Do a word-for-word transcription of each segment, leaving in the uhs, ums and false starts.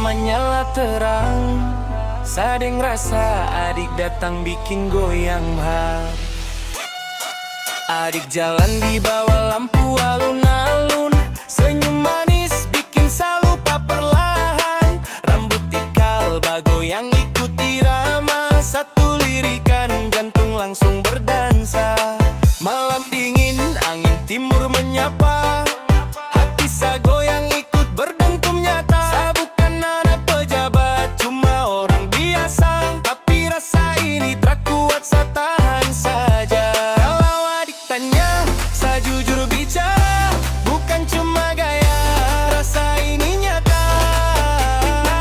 Nyala terang, sa deng rasa adik datang bikin goyang, ha. Adik jalan di bawah lampu alun-alun, senyum manis bikin sa lupa perlahan. Rambut ikal bagoyang ikut irama, satu lirikan jantung langsung berdansa. Malam dingin, angin timur menyapa. Hati sa goyang ikut berdentum nyata. Sa bukan anak pejabat, cuma orang biasa. Tapi rasa ini tak kuat, sa tahan saja. Kalau adik tanya, sa jujur bicara, bukan cuma gaya. Rasa ini nyata.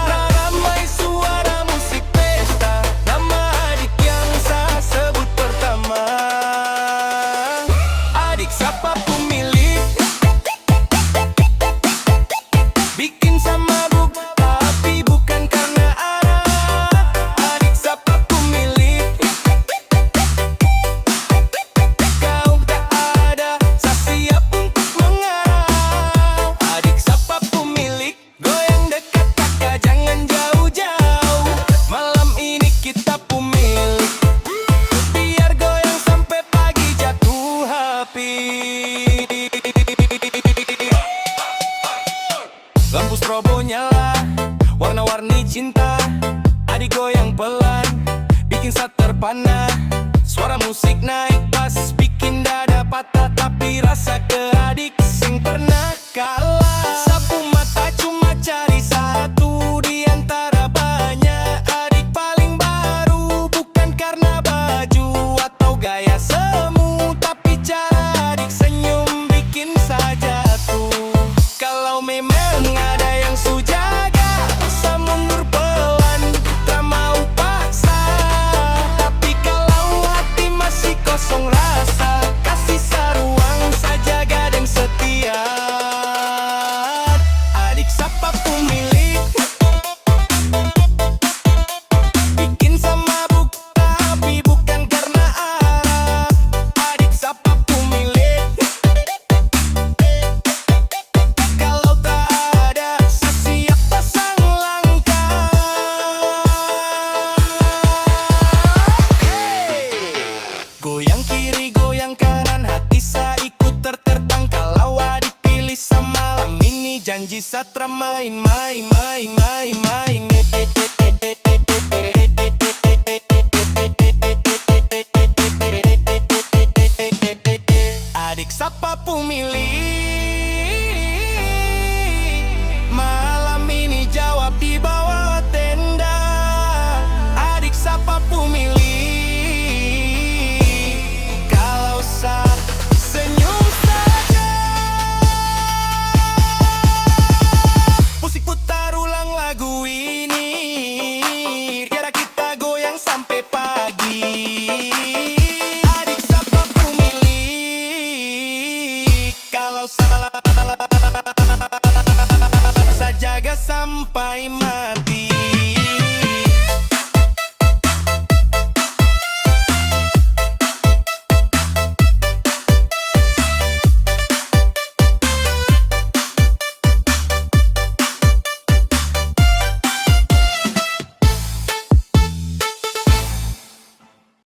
Ramai suara musik pesta, nama adik yang sa sebut pertama. Adik sapa pung milik? Bikin sa mabuk, tapi bukan karna arah. Adik sapa pung milik? Kau tak ada, sa siap untuk mengarah. Adik sapa pung milik? Goyang dekat kaka, jangan jauh-jauh. Malam ini kita pung milik. Biar goyang sampe pagi jatuh hapi. Lampu strobo nyala, warna-warni cinta. Adik goyang pelan, bikin sa terpana. Suara musik naik pas, bikin dada patah. Tapi rasa ke adik seng pernah kalah. Sa pung mata cuma cari satu di antara banyak. Adik paling baru, bukan karna baju atau gaya semu, tapi cara adik senyum bikin sa jatuh. Kalau memang ada yang su jaga, sa mundur pelan, tak mau paksa. Tapi kalau hati masih kosong rasa, kasih sa ruang, sa jaga deng setia. Adik sapa pung milik? Bikin sa mabuk, tapi bukan karna arah. Adik sapa pung milik? Kalau tak ada, sa siap pasang langkah. Hey! Goyang kiri, goyang kanan, hati sa ikut terterbang. Kalau adik pilih sa malam ini, janji sa tra main, main, main, main, main. Adik sapa pung milik? Malam ini jawab di bawah tenda. Adik sapa pung milik? Kalau sa senyum saja. Musik putar ulang lagu ini. Biar kita goyang sampe pagi. Adik sapa pung milik? Kalau salah, sa jaga sampai